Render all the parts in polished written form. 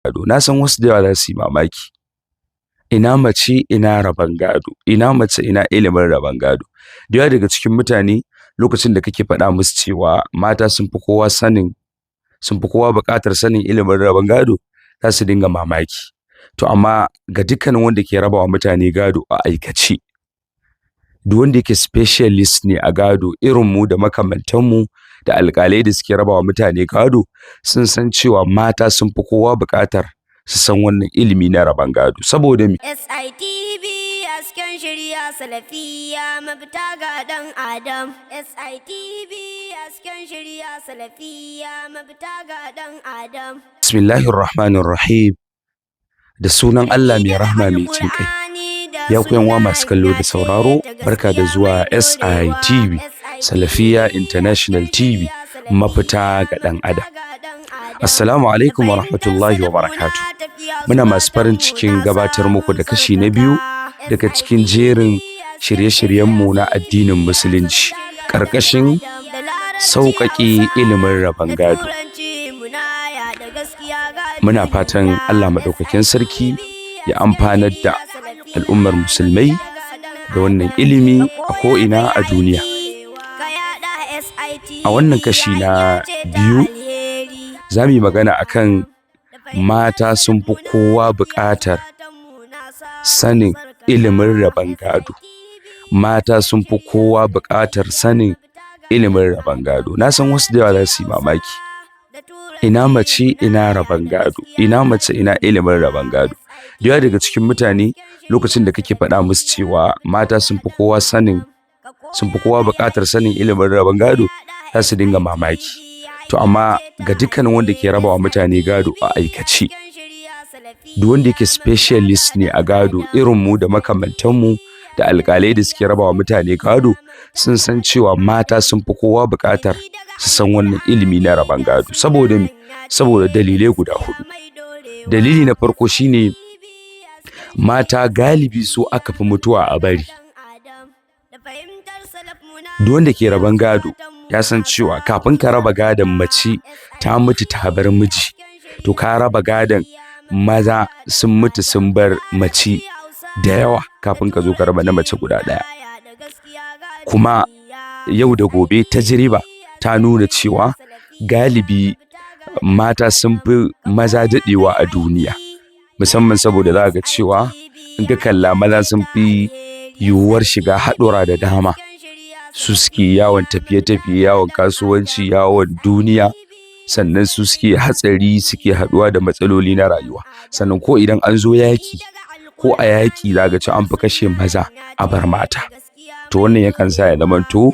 Gado. Na san wasu da yawa za su yi mamaki. Ina mace ina rabon gado, ina mace ina ilimin rabon gado. Da yawa daga cikin mutane, lokacin da kake faɗa musu cewa mata sun fi kowa sanin, sun fi kowa buƙatar sanin ilimin rabon gado, za su dinga mamaki. To amma ga dukkanin wanda ke rabawa mutane gado a aikace, duk wanda yake specialist ne a gado irin mu da makamantanmu da alƙalai da suke rabawa mutane gado, sun san cewa mata sun fi kowa buƙatar su san wannan ilimi na rabon gado. Saboda me? SITV, hasken shirya, salafiya, mafita ga ɗan Adam. SITV, hasken shirya, salafiya, mafita ga ɗan Adam. Bismillahir Rahmanir Rahim. Da sunan Allah mai rahma mai jin kai. Ya ku uwa masu kallo da sauraro, barka da zuwa SITV, Salafiya International TV, mafita ga ɗan Adam. Assalamu alaikum wa rahmatullahi wa barakatuh. Muna masu farin cikin gabatar muku da kashi na biyu daga cikin jerin shirye-shiryenmu na addinin Musulunci, ƙarƙashin sauƙaƙe ilimin rabon gado. Muna fatan Allah Maɗaukakin Sarki ya amfanar da al'ummar musulmai da wannan ilimi a ko'ina a duniya. A wannan kashi na biyu, za mu yi magana akan mata sun fi kowa buƙatar sanin ilimin rabon gado. Mata sun fi kowa buƙatar sanin ilimin rabon gado. Na san wasu da yawa za su yi mamaki. Ina mace ina rabon gado, ina mace ina ilimin rabon gado. Da yawa daga cikin mutane, lokacin da kake faɗa musu cewa mata sun fi kowa sanin, sun fi kowa buƙatar sanin ilimin rabon gado, za su dinga mamaki. To amma ga dukkanin wanda ke rabawa mutane gado a aikace, duk wanda yake specialist ne a gado irin mu da makamantanmu da alƙalai da suke rabawa mutane gado, sun san cewa mata sun fi kowa buƙatar su san wannan ilimi na rabon gado. Saboda me? Saboda dalilai guda huɗu. Dalili na farko shine, mata galibi su aka fi mutuwa a bari. Duk wanda ke rabon gado ya san cewa kafin ka raba gadon mace ta mutu ta bar miji, to ka raba gadon maza sun mutu sun bar mace da yawa kafin ka zo ka raba na mace guda ɗaya. Kuma yau da gobe, tajriba ta nuna cewa galibi mata sun fi maza daɗewa a duniya, musamman saboda za ga cewa in ka kalla, maza sun fi yiwuwar shiga haɗura da dama. Su suke yawon tafiye-tafiye, yawon kasuwanci, yawon duniya, sannan su suke hatsari, suke haɗuwa da matsaloli na rayuwa. Sannan ko idan an zo yaƙi, ko a yaƙi, za ga cewa an fi kashe maza a bar mata. To wannan yakan sa ya zamanto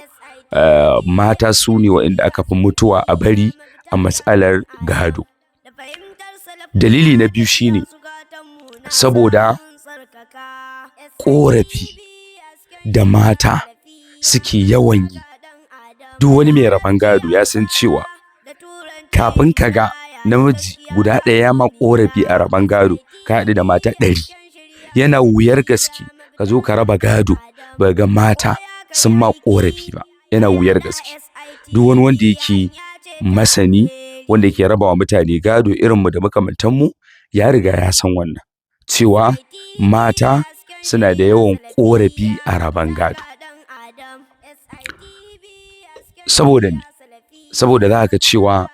mata su ne waɗanda aka fi mutuwa a bari a matsalar gado. Dalili na biyu shine saboda ƙorafi da mata suke yawan yi. Duk wani mai rabon gado ya san cewa kafin ka ga namiji guda ɗaya ya ma ƙorafi a rabon gado, ka haɗu da mata 100. Yana wuyar gaske ka zo ka raba gado ba ga mata sun ma ƙorafi ba, yana wuyar gaske. Duk wani wanda yake masani, wanda yake rabawa mutane gado irinmu da makamantanmu, ya riga ya san wannan, cewa mata suna da yawan ƙorafi a rabon gado. Saboda me? Saboda za ka cewa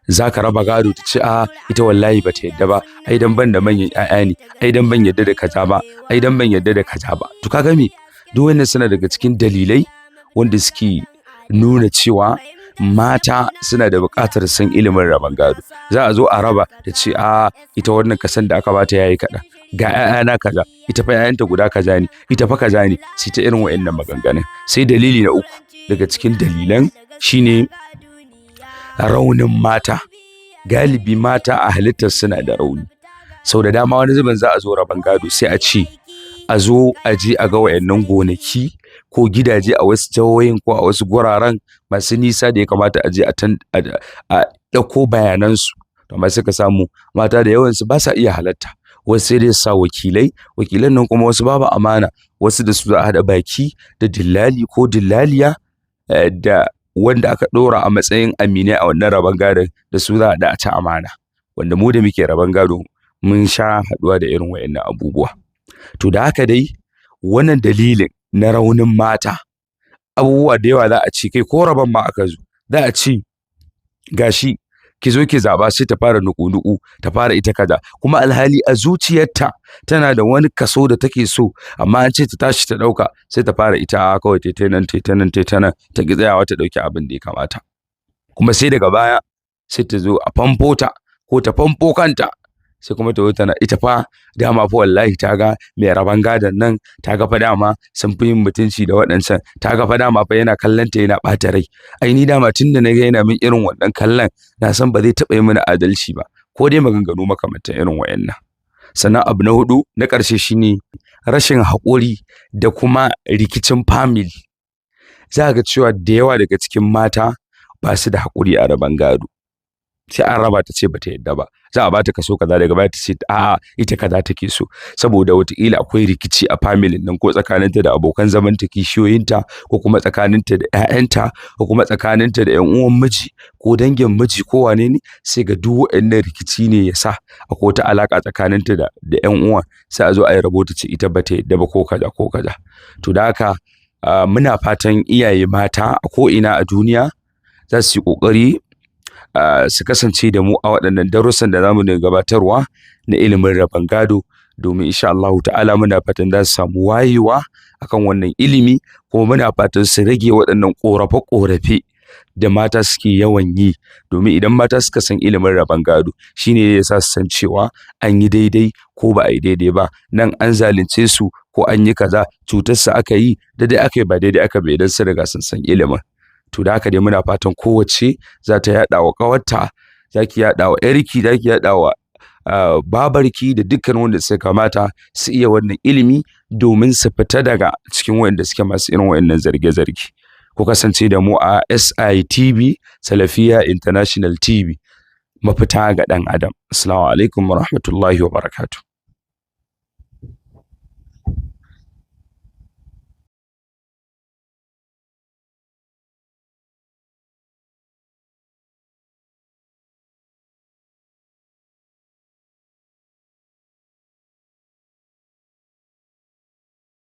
za ka raba gado, ta ce a ita wallahi ba ta yadda ba, ai dan ban da manyan 'ya'ya ne, ai dan ban yadda da kaza ba, ai dan ban yadda da kaza ba. To kaga me? Duk wannan suna daga cikin dalilai wanda suke nuna cewa mata suna da buƙatar san ilimin rabon gado. Za a zo a raba, ta ce a ita wannan kasan da aka bata yayi kaɗan, ga 'ya'yana kaza, ita fa 'ya'yanta guda kaza ne, ita fa kaza ne, sai ta irin wa'annan maganganun. Sai dalili na uku daga cikin dalilan shine raunin mata. Galibi mata a halittar suna da rauni. Sau da dama wani zubin za a zo rabon gado, sai a ce a zo a je a ga wayannan gonaki ko gidaje a wasu jihohin ko a wasu guraren masu nisa da ya kamata a je a ɗauko bayanansu. To amma sai ka samu mata da yawansu ba sa iya halatta. Wasu sai dai su sa wakilai, wakilan nan kuma wasu babu amana, wasu da su za a haɗa baki da dillali ko dillaliya da wanda aka ɗora a matsayin aminai a wannan rabon gadon, da su za a haɗu a ci amana. Wanda mu da muke rabon gado mun sha haɗuwa da irin waɗannan abubuwa. To da haka dai wannan dalilin na raunin mata, abubuwa da yawa za a ce, kai ko rabon ma aka zo za a ce gashi ki zo ki zaɓa, sai ta fara nuƙu-nuƙu, ta fara ita kaza, kuma alhali a zuciyarta tana da wani kaso da take so, amma an ce ta tashi ta ɗauka, sai ta fara ita kawai tai nan, tai ta nan, tai ta nan, ta ƙi tsayawa ta ɗauki abin da ya kamata. Kuma sai daga baya sai ta zo a famfo ta ko ta famfo kanta, sai kuma ta zo tana ita fa dama fa wallahi ta ga mai rabon gadon nan, ta ga fa dama sun fi yin mutunci da waɗancan, ta ga fa dama fa yana kallon ta yana ɓata rai, ai ni dama tun da na ga yana min irin wannan kallon na san ba zai taɓa yi mini adalci ba, ko dai maganganu makamantan irin waɗannan. Sannan abu na huɗu na ƙarshe shine rashin haƙuri da kuma rikicin family. Za ga cewa da yawa daga cikin mata ba su da haƙuri a rabon gado. Sai an raba ta ce bata yadda ba, za a bata kaso kaza, daga baya ta ce a'a, ita kaza take so, saboda wataƙila akwai rikici a family nan, ko tsakaninta da abokan zamanta, kishiyoyinta, ko kuma tsakaninta da ƴaƴanta, ko kuma tsakaninta da ƴan uwan miji ko dangin miji ko wane ne. Sai ga duk waɗannan rikici ne ya sa akwai wata alaƙa tsakaninta da ƴan uwan, sai a zo a yi rabo ta ce ita bata yadda ba, ko kaza ko kaza. To da haka muna fatan iyaye mata a ko ina a duniya za su yi ƙoƙari su kasance da mu a waɗannan darussan da zamu dinga gabatarwa na ilimin rabon gado, domin insha Allahu ta'ala muna fatan za su samu wayewa akan wannan ilimi, kuma muna fatan su rage waɗannan ƙorafe-ƙorafe da mata suke yawan yi, domin idan mata suka san ilimin rabon gado shine zai sa su san cewa an yi daidai ko ba a yi daidai ba, nan an zalunce su ko an yi kaza, cutar su aka yi, daidai aka yi, ba daidai aka bai, idan sun riga sun san ilimin. To da haka dai muna fatan kowace za ta yaɗa wa ƙawarta, za ki yaɗa wa ƴarki, za ki yaɗa wa babarki da dukkan wanda suka kamata su iya wannan ilimi, domin su fita daga cikin waɗanda suke masu irin waɗannan zarge-zarge. Ku kasance da mu a SITV, Salafiya International TV, mafita ga ɗan adam. Assalamu alaikum wa rahmatullahi wa barakatuh.